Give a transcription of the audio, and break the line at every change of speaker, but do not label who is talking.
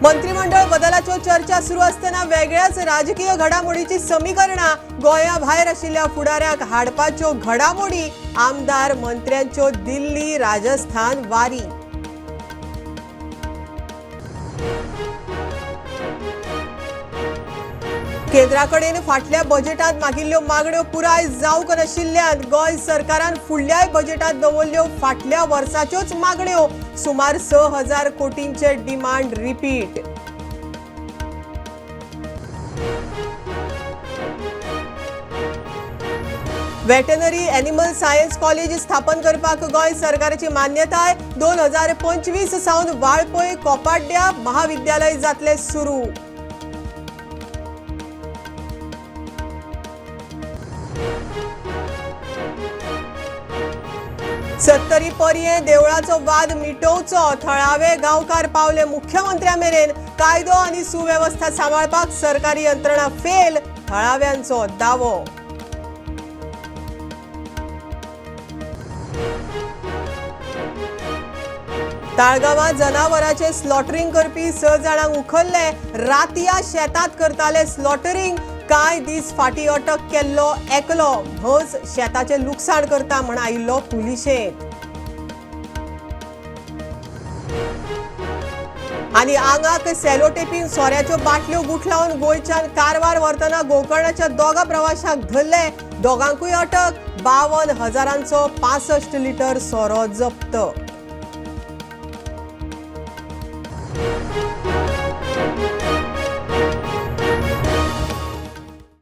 मंत्रिमंडळ बदलाच्यो चर्चा सुरू आसतना वेगळ्याच राजकीय घडामोडीची समीकरणां गोंया भायर आशिल्ल्या फुडाऱ्यांक हाडपाच्यो घडामोडी, आमदार मंत्र्यांच्यो दिल्ली राजस्थान वारी। केंद्राकडेन फाटल्या बजेटांत मागिल्ल्यो मागण्यो पुराय जावंक नाशिल्ल्यान गोंय सरकारान फुडल्याय बजेटांत दवरल्यो फाटल्या वर्साच्योच मागण्यो, सुमार 6,000 कोटींचे demand repeat. Veterinary animal science college स्थापन करपाक गोंय सरकाराची मान्यताय, 2025 सावन वाळपय कोपाड्या महाविद्यालय जातले सुरू। सत्तरी पर्यें देवळाचो वाद मिटोवचो, थळावे गांवकार पावले मुख्यमंत्र्या मेरेन, कायदो आनी सुवेवस्था सांबाळपाक सरकारी यंत्रणा फेल, थळाव्यांचो दावो। ताळगांवां जनावरांचे स्लॉटरिंग करपी 6 जाणांक उखल्ले, रातया शेतांत करताले स्लॉटरिंग, कांय दीस फाटीं अटक केल्लो एकलो म्हस शेताचें लुकसाण करता म्हण आयिल्लो पुलिशेंत। आनी आंगाक सेलोटेपीन सोऱ्याच्यो बाटल्यो गुठलावन गोंयच्यान कारवार व्हरतना गोकर्णाच्या 2 प्रवाशांक धरले, दोगांकूय अटक, 52,000 65 लिटर सोरो जप्त।